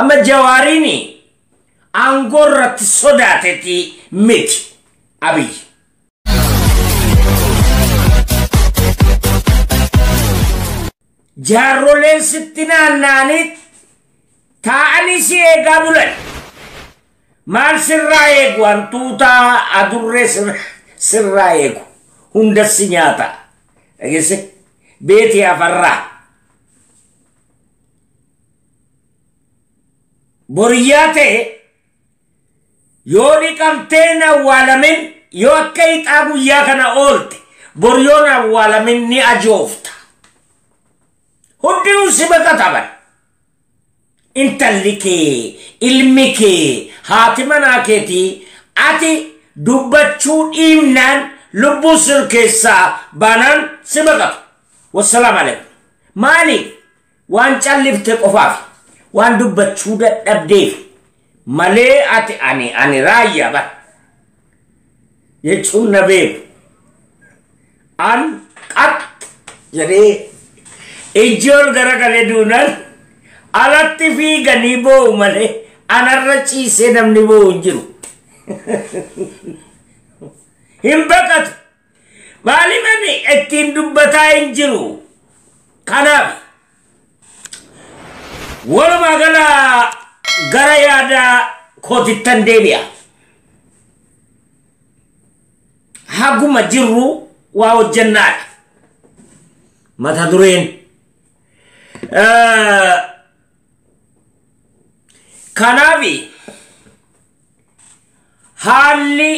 Amma Jawaariin aangoo irratti sodaateeti miti Abiy. Jaarroleen sitti naanna'anii taa'anii si eegaa bulan. Maal sirraa eegu? Hantuutaa adurree sirraa eegu. Hundas si nyaata. Dhageesse? Beetii afarraa. Boriyyaa ta'e yoo dhiqamtee hin awwaalamin, yoo akka hixaa guyyaa kana oolte boryoon awwaalamin ni ajoofta. Hundinuu si baqataman. Intalli kee, ilmi kee, haati manaa keetii ati dubbachuu dhiibnaan lubbuu sir keessaa baanaan si baqatu. Wassalaam alaikum. Maaliif? Waan callifte qofaaf, waan dubbachuu dadhabdeef malee ati ani raayyaa bara jechuun na beeku. An qat jedhee ijji ol garagalee duunaan alatti fiiganii boo'u malee anarra ciisee namni boo'u hin jiru. Hin baqatu. Maaliif ani ittiin dubbataa hin jiru? Kanaaf walumaa gala gara yaada kootittan deebi'a. Haguma jirru waa hojjennaadha. Mata dureen. Kanaaf haalli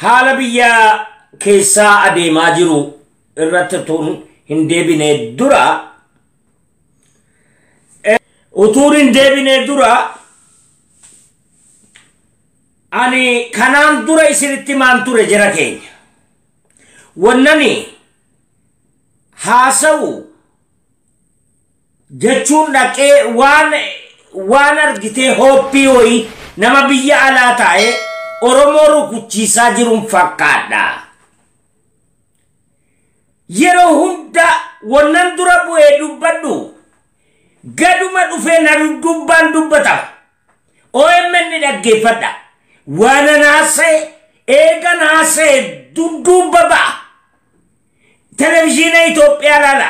haala biyya keessaa adeemaa jiru irratti utuun hin deebine dura utuun hin deebine dura ani kanaan dura isinitti maan ture jara keenya. Wannani haasa'u jechuun dhaqee waan argitee hooppii wayii nama biyya alaa taa'ee Oromoo rukuchiisaa jiruun fakkaadha. Yeroo hunda wannan dura bu'ee dubbadhu gaduma dhufee na dubbaan dubbatama. OMN dhaggeeffadha. Waan haasa'e eegan haasa'e dudduuba ba'a. Televizyiina Itoophiyaa ilaala.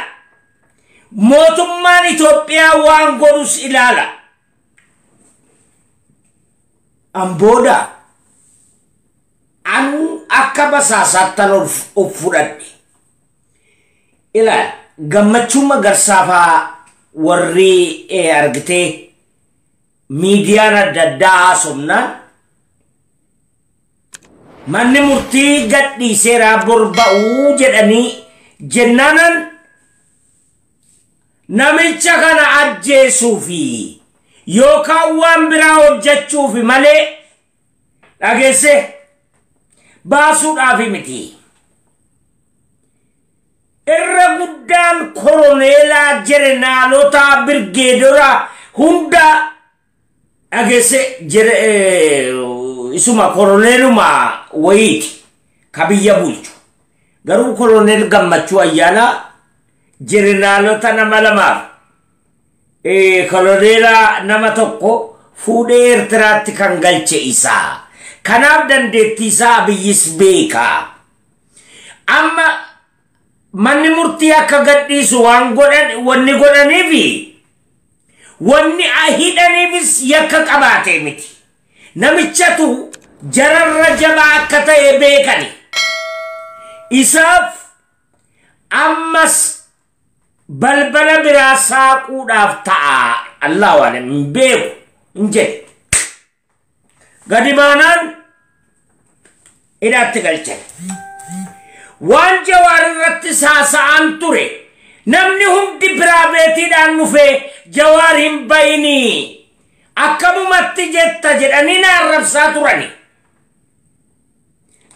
Mootummaan Itoophiyaa waan godhus ilaala. An booda anuu akka basaasaattan of fudhadhe. Ilaal Gammachuu Magarsaa fa'aa warri argitee miidiyaan adda addaa haasofnaan manni murtii gadhiiseeraa bor ba'uu jedhanii jennaanan namicha kana ajjeesuufi yookaan waan biraa hojjechuufi malee dhageesse baasuudhaafi miti. Irra guddaan koroneelaa jeneraalota birgeedora hunda dhageesse isuma koroneeluma wayiiti ka biyya bulchu. Garuu koroneel Gammachuu Ayyaanaa jeneraalota nama lamaaf koroneela nama tokko fuudhee Eertiraatti kan galche isaa. Kanaaf dandeettii isaa Abiyyis beeka. Amma manni murtii akka gadhiisu waan godhan wanni godhaniifi wanni hidhaniifis yakka qabaatee miti. Namichatu jararra jabaa akka ta'e beekani. Isaaf ammas balbala biraa saaquudhaaf ta'a. Allahu alam hin beeku hin jedhe. Gadi baanaan hidhaatti galchan. Waan Jawaar irratti saasa'an ture namni hundi piraabeetiidhaan dhufee Jawaar hin bayinii akkamumatti jetta jedhanii na arrabsaa turani.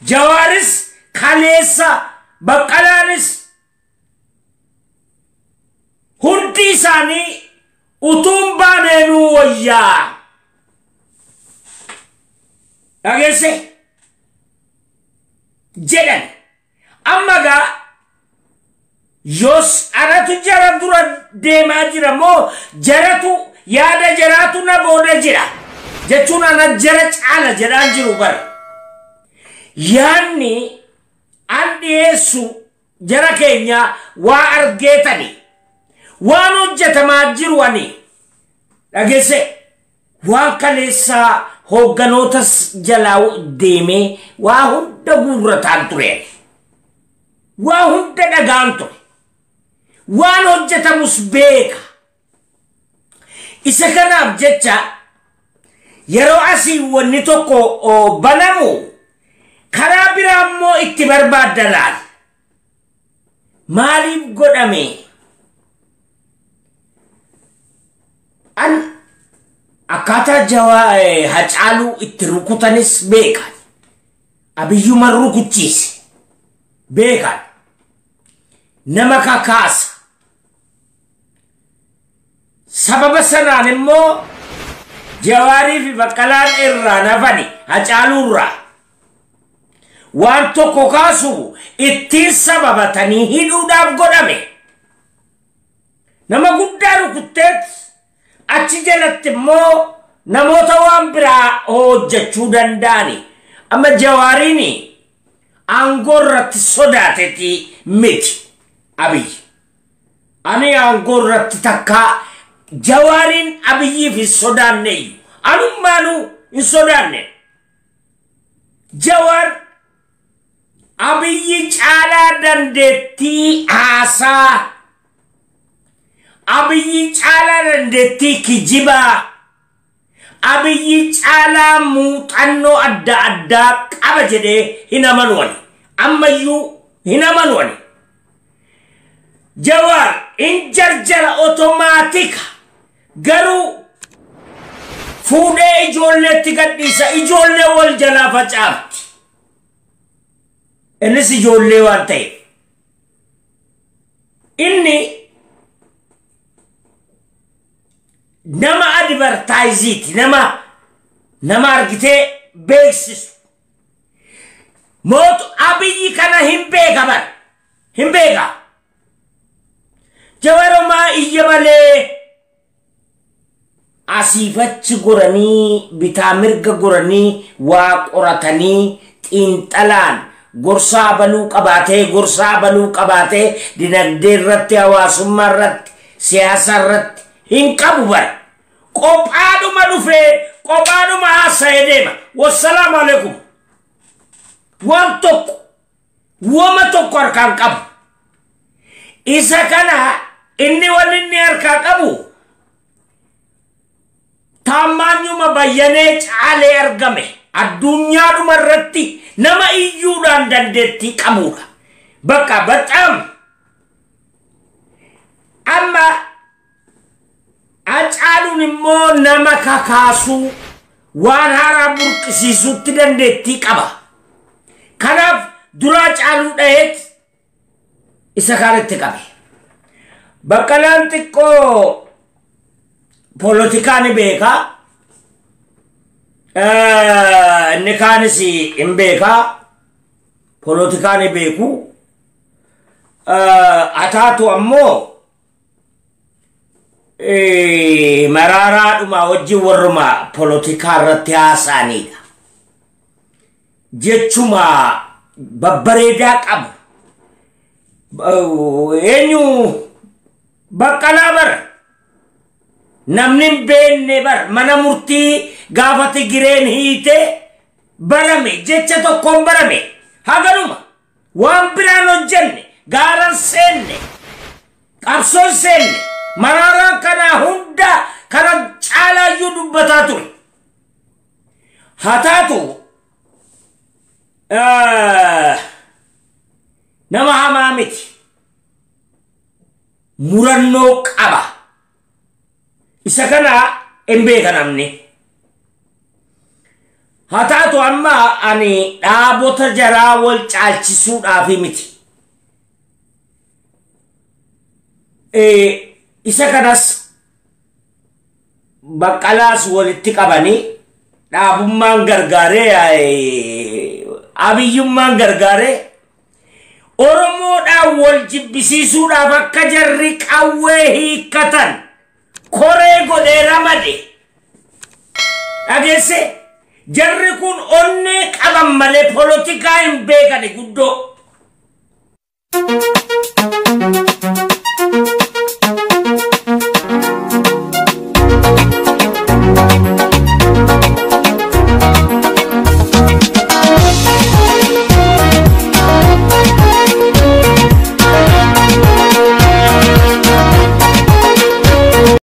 Jawaaris kaleessa Baqqalaanis hundi isaanii utuun baaneenuu wayyaa. Dhageesse jedhan. Amma gaa Yoos anatu jara dura deemaa jira moo jaratu yaada jaraatu na booda jira jechuun ana jara caala jedhaan jiru bara. Yaanni an dhiyeessu jara keenya waa argeetani waan hojjetamaa jiru ani dhageesse waan kaleessaa hoogganoota jalaa deemee waa hunda guurrataan ture, waa hunda dhagaan ture, waan hojjetamus beeka. Isa kanaaf jecha yeroo asii wanni tokko banamu karaa biraa immoo itti barbaadda laal. Maaliif godhame? An akkaataa jawaa Hacaaluu itti rukutanis beekan. Abiyyuma rukuchiise beekan. Nama kakaasa. Sababa sanaan immoo Jawaarii fi Baqqalaan irraa nafani Hacaaluurraa. Waan tokko kaasu ittiin sababatanii hidhuudhaaf godhame. Nama guddaa rukutteet achi jalatti immoo namoota waan biraa hojjechuu danda'ani. Amma Jawaariin aangoo irratti sodaateeti miti Abiyyi. Ani aangoo irratti takkaa Jawaariin Abiyyiif hin sodaanne iyyuu. Anummaanuu hin sodaanne. Jawaar Abiyyi caalaa dandeettii haasaa, Abiyyi caalaa dandeettii kijibaa, Abiyyi caalaa muuxannoo adda addaa qaba jedhee hin amanu ani. Ammayyuu hin amanu ani. Jawaar hin jarjara otomaatika, garuu fuudhee ijoolleetti gadhiisa, ijoollee wal jalaa facaafti. Innis ijoollee waan ta'eef. Inni nama advertaayiziiti, nama argitee beeksisu. Mootu Abiyyi kana hin beeka bara. Hin beeka. Jawarumaa iyya malee asiifachi goranii bitaa mirga goranii waa qoratanii xiinxalaan gorsaa baluu qabaatee gorsaa baluu qabaatee dinagdee irratti, hawaasummaa irratti, siyaasa irratti hin qabu bara. Qophaadhuma dhufee qophaadhuma haasa'ee deema. Wassalaamu alaikum. Waan tokko wama tokko harkaan qabu. Isa kana inni wanni inni harkaa qabu taammaanyuma bayyanee caalee argame addunyaadhuma irratti nama iyyuudhaan dandeettii qabudha. Bakka baxaam amma Hacaaluun immoo nama kakaasuu waan haaraa burqisiisuutti dandeettii qaba. Kanaaf duraa Caaluu dhaheet isa kaanitti qabe. Baqqalaan xiqqoo poolotikaa ni beeka. Inni kaanis hin beeka. Poolotikaa ni beeku. Ataatu ammoo maraaraadhuma wajjin warruma poolotikaa irratti haasa'anidha. Jechuma babbareedaa qabu. Eenyu Baqqalaa bara. Namni hin beekne bara mana murtii gaafa Tigireen hiite barame, jecha tokkoon barame. Haganuma waan biraan hojjenne, gaaran seenne, qabsoon seenne, maraaraan kanaa hunda kana caalaayyuu dubbataa ture. Haa taatu nama hamaa miti. Murannoo qaba. Isa kana hin beeka namni. Haa taatu amma ani dhaabota jaraa wal caalchisuudhaaf miti. Isa kanas Baqqalaas walitti qabanii dhaabummaan gargaaree abiyyummaan gargaaree Oromoodhaan wal jibbisiisuudhaaf akka jarri qawwee hiikkatan koree godhee ramade. Dhageesse, jarri kun onnee qaban malee polotikaa hin beekani guddoo.